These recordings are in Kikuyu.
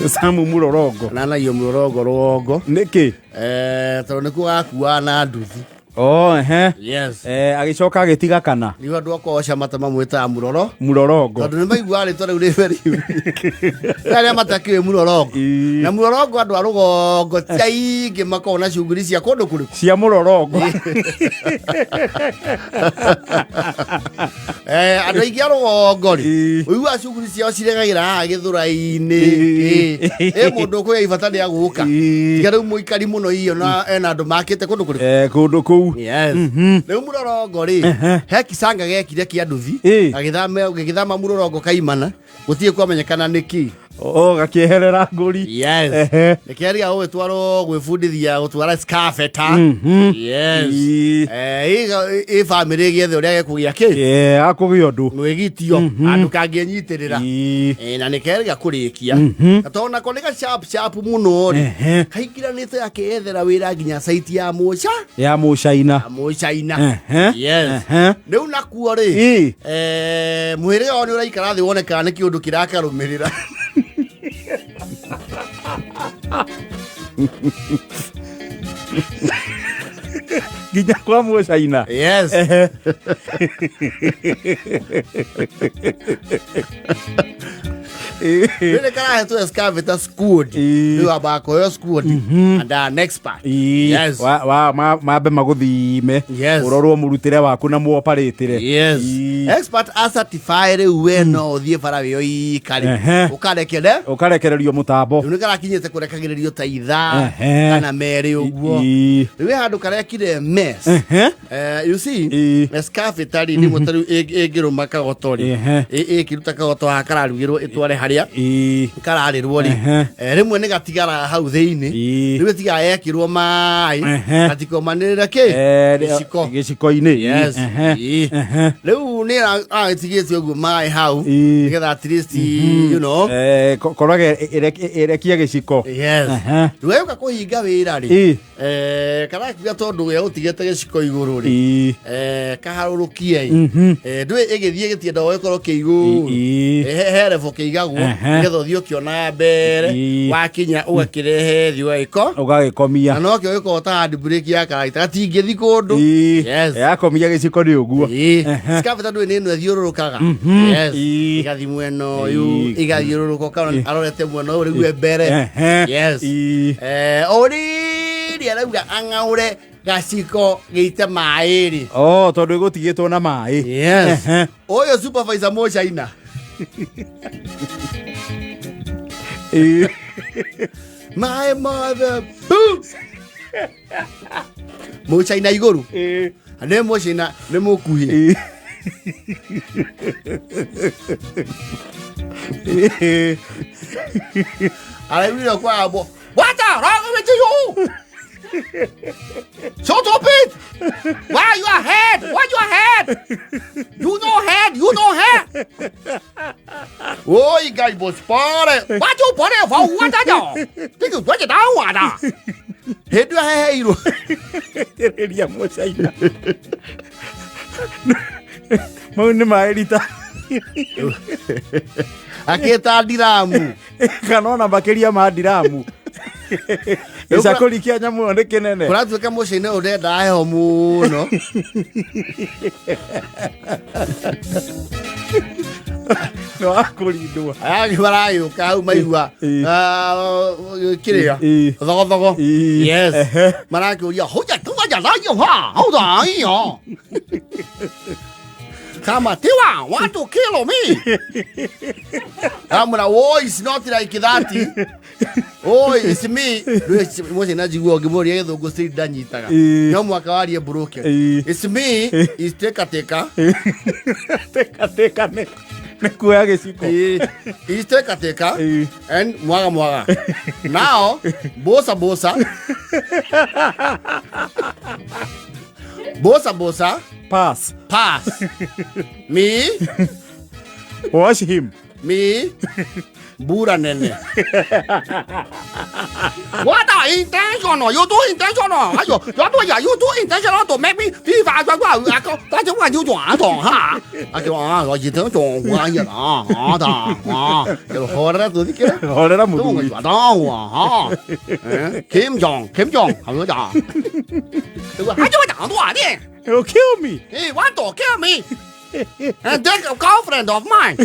Samu Mũrorongo. Nanagio mũrorongo rũgongo. Nĩkĩ? Tondũ nĩkuo gakuaga na nduthi. Oh, ehe. Yes. Agĩcoka agĩtiga kana? Nĩguo andũ akwa Ocamata mamwĩtaga mũroro. Mũrorongo. Tondũ nĩ maiguaga rĩtwa rĩu rĩ very unique. Nĩ arĩa matakĩũĩ mũrorongo. Na mũrorongo andũ a rũgongo ti aingĩ makoragwo na cunguri cia kũndũ kũrĩkũ? Cia mũrorongo. Andũ aingĩ a rũgongo rĩ, ũiguaga cunguri ciao ciregagĩra haha gĩthũrai-inĩ. Ĩ mũndũ ũkũgĩa ibata nĩ agũka. Tiga rĩu mũikari mũno iyo na ena andũ makĩte kũndũ kũrĩkũ? Kũndũ kũu. Yes. Rĩu mũrorongo rĩ, he kicanga gekire kĩa nduthi, gĩgĩthama mũrorongo kaimana, gũtirĩ kwamenyekana nĩkĩ. O gakĩeherera ngũri. Yes. Nĩkĩaria gũgĩtwarwo gwĩbundithia gũtwara skafeta. Yes. Ĩ bamĩrĩ ĩgĩethe ũrĩa gekũgĩa kĩ? Akũgĩa ũndũ. Mwĩgitio handũ kangĩnyitĩrĩra. Na nĩkerĩga kũrĩkia. Na tondũ nako nĩ ga sharp sharp mũno rĩ, kaingĩranĩte akĩyethera wĩra nginya site ya mũca. Ya mũcaina. Mũcaina. Yes. Rĩu nakuo rĩ, mũhĩrĩga wao nĩ ũraikara thĩ wone kana nĩ kĩũndũ kĩrakarũmĩrĩra. Nginya kwa mũcaina. Yes. Rĩrĩ karahetwo excavator squad. Rĩu ambaga kũheo squad and an expert. Yes. Mambe magũthime. Yes. Ũrorwo mũrutĩre waku na muoparĩtĩre. Yes. Expert a certify rĩu we no ũthiĩ bara wĩyo ikari. Ũkarekere. Ũkarekererio mũtambo. Rĩu nĩ karakinyĩte kũrekagĩrĩrio ta ithaa kana merĩ ũguo. Rĩu he handũ karekire mess. You see, excavator rĩ rĩmwe ta rĩu ĩngĩrũma kagoto rĩ, ĩkĩruta kagoto haha kararugĩrwo ĩtware harĩa kararĩrwo rĩ, rĩmwe nĩ gatigaraga hau thĩinĩ. Rĩu ĩtigaga yekĩrwo maĩ, gatikomanĩrĩre kĩ? Gĩciko. Gĩciko-inĩ. Yes. Rĩu nĩ agĩtigĩtie ũguo maĩ hau, nĩgetha at least, you know. Korage ĩrekie gĩciko. Yes. Rĩu agĩũka kũhinga wĩra rĩ, Karakiuga tondũ we ũtigĩte gĩciko igũrũ rĩ, kaharũrũkie ĩ. Ndũĩ ĩgĩthiĩ gĩtienda gũgĩkorwo kĩ igũrũ. He level kĩigagwo, nĩgetha ũthiĩ ũkĩonaga mbere, wakinya ũgakĩrehe thĩ ũgagĩko. Ũgagĩkomia. Na nokĩo gĩkoragwo ta hand brake ya karagita, gatingĩthiĩ kũndũ. Yes. Yakomia gĩciko nĩ ũguo. Excavator ndũĩ nĩ ĩno ĩthiũrũrũkaga. Yes. Ĩgathiĩ mwena ũyũ, ĩgathiũrũrũka ũkona arorete mwena ũyũ rĩu e mbere. Yes. O rĩrĩ arauga ang'aũre gaciko gĩite maĩ rĩ. Oh, tondũ ĩgũtigĩtwo na maĩ. Yes. Ũyũ supervisor mũchaina. Maĩ mothe bu. Mũchaina igũrũ. Nĩ mũchaina nĩ mũkuhĩ. Araiguire kwambo. What the wrong with you? So stupid! Why your head? Why your head? You no head, you no head. 我应该不是包的，我就不得放我这叫，这个我就当我的。hĩndĩ ĩyo heheirwo. Itĩrĩria mũcaina. Mau nĩ maĩ rita. Akĩta ndiramu. Kana ona makĩria ma ndiramu. Gĩcakũri kĩa nyamũ ĩyo nĩ kĩnene. Kũratuĩka mũciĩ-inĩ ũyũ ndendaga heho mũno. Nĩ wakũrindwo. Aya maragĩũka hau maigua kĩrĩa thogothogo. Yes. Marakĩũria hoja tuwaja layo ha hauda iyo. Kama tiwa want to kill me. Amura oh it's not like that. Oh it's me. Mũciĩ na njigua ũngĩmũria gĩthũngũ still ndanyitaga. No mwaka warie broken. It's me is teka teka. Teka teka nĩ kuoya gĩciko. Is teka teka and mwaga mwaga. Now bosa bosa. Bosa bosa. Pass. Pass. Me. Wash him. Me. Mbura nene. What are intentional? You do intentional. 哎呦，我对呀，you do intentional to make me 非法转转，啊个，大家我就转转哈，啊就啊，我一等转我一啊啊的啊，就horera tuthikira Horera muthuri. 啊，Kim Jong Kim Jong 好多讲，还就讲多的 He'll kill me. He want to kill me and take a girlfriend of mine.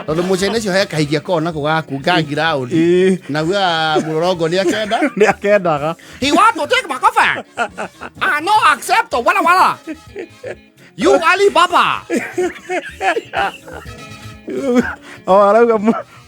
Tondu muciĩ ũcio he kahikia kona nako gaku ngiraũndi na uga mũrorongo nĩ akenda. Nĩ akendaga. He want to take my girlfriend. I no accept wala wala. You Alibaba. O arauga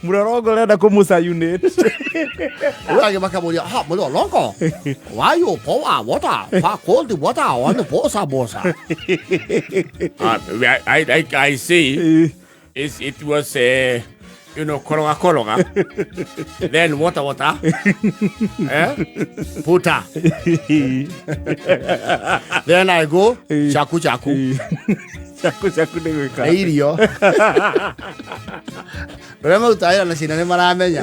mũrorongo ũrenda kũmũcayunĩte. Uga makamũria ha mũrorongo. Why you pour water? Pa cold water on the bosa bosa. I see. It was koroga koroga. Then water water. Eh? Puta. Then I go chaku chaku. Chaku chaku nĩ gwĩka. Nĩ irio. Rĩrĩa maruta wĩra na ciana nĩ maramenya.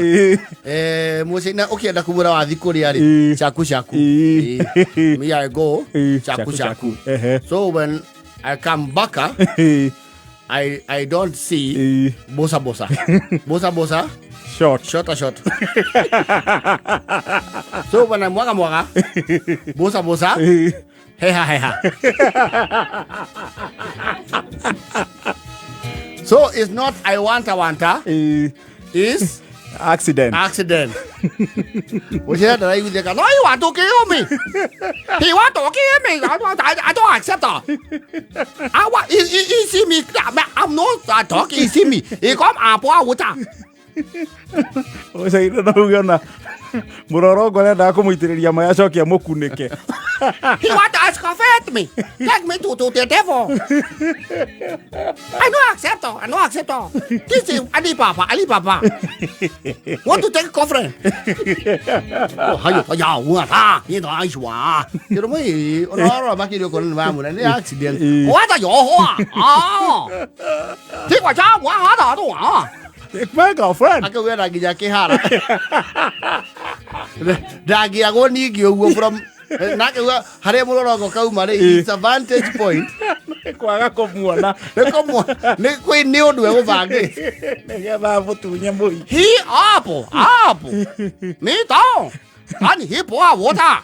Mũciĩ ũkĩenda kũgũra wathi kũrĩa rĩ, chaku chaku. Me I go chaku chaku. So when I come back, I don't see bosa bosa. Bosa bosa. Short. Short short. So when I mwaga mwaga, bosa bosa, heha heha. So it's not I want wanta. It's accident. Accident. No, you want to kill me. He want to kill me. I don't accept that. I want he see me. I'm not talking. He see me. He come up water. Ũcaire mũrorongo arenda kũmũitĩrĩria maĩ acoke amũkunĩke. He want to excavate me. Take me to the devil. I no accept. I no accept. This is Alibaba. Alibaba. Want to take girlfriend? Oh, hayo, ya, wa ta, ni do ai shwa. Kiro moi, ona makiri ko ni wa mu ni accident. Wa ta yo ho ah. Take wa cha wa ha da do ah. Take my girlfriend. Akauga nginya kĩhara. Ndangĩagwo ningĩ ũguo from nakauga harĩa mũrorongo kauma rĩ, it's a vantage point. Nĩ kwaga kũmuona. Nĩ kũmuona. Nĩ kwĩ nĩ ũndũ egũbangĩte. Nĩgetha amũtunye mũhiki. He up, up. Me down. And he pour water.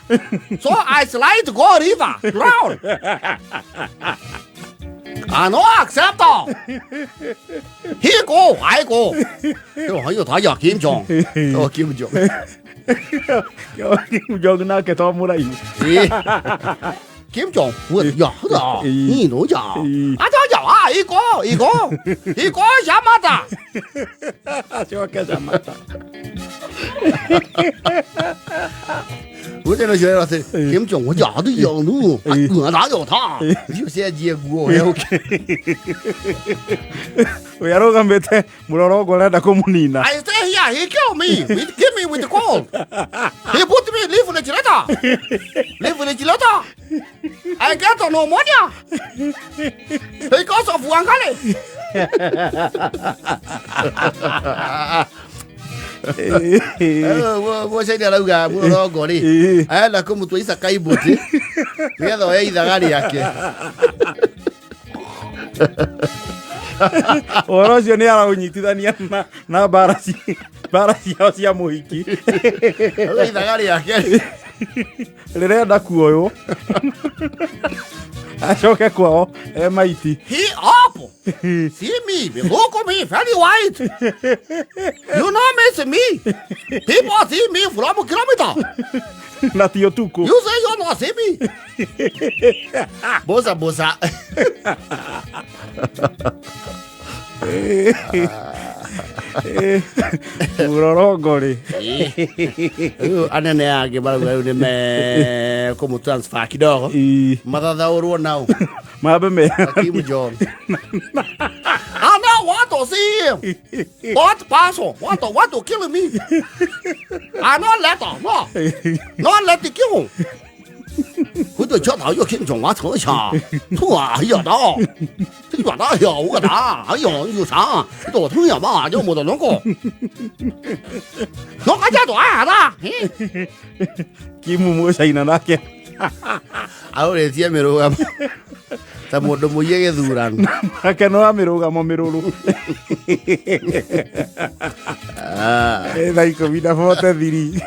So I slide go river, drown. I no accept. He go, I go. 他叫 Kim Jong. Oh, Kim Jong. Kim Jong nake to mũraihu. Kim Jong, 我呀的，你都讲，啊他讲啊，一个一个一个什么的，acoke camata. 我在那学老师，Kim Jong，我家的养路，我哪有他？有些结果我 Ũrĩa arũgamĩte mũrorongo ũrenda kũmũnina. I stay here, he kill me. He kill me with the cold. He put me leave refrigerator. Refrigerator. I get pneumonia because of Wangale. Mũcaina arauga mũrorongo rĩ, arenda kũmũtua Isaka Ibuti nĩgetha oye ithaga rĩake. Ũhoro ũcio nĩ araũnyitithania na mbara ciao cia mũhiki. Ithaga rĩake rĩrenda kuoywo acoke kwao e maiti. He up. See me, look at me, very white. You know me, me. People see me from a kilometer. Na ti ũtukũ. You say you not see me. Bosa bosa. Mũrorongo rĩ. Rĩu anene angĩ marauga rĩu nĩ mekũmũ transfer kidogo. Mathathaũrwo nao. Mambe me. Kim Jong. I don't want to see him. What person want to kill me? I not let her. No. Not let the kill him. 我对教导要听中华头下，错啊，要到，这个大小我打，哎呦，有啥？多痛呀吧，就没得那个，我个家多啊子， Kimumu caina nake. Arorĩtie mĩrũgamo ta mũndũ mũiye gĩthurano. Nake no wa mĩrũgamo mĩrũrũ. Thaa 10 na 43.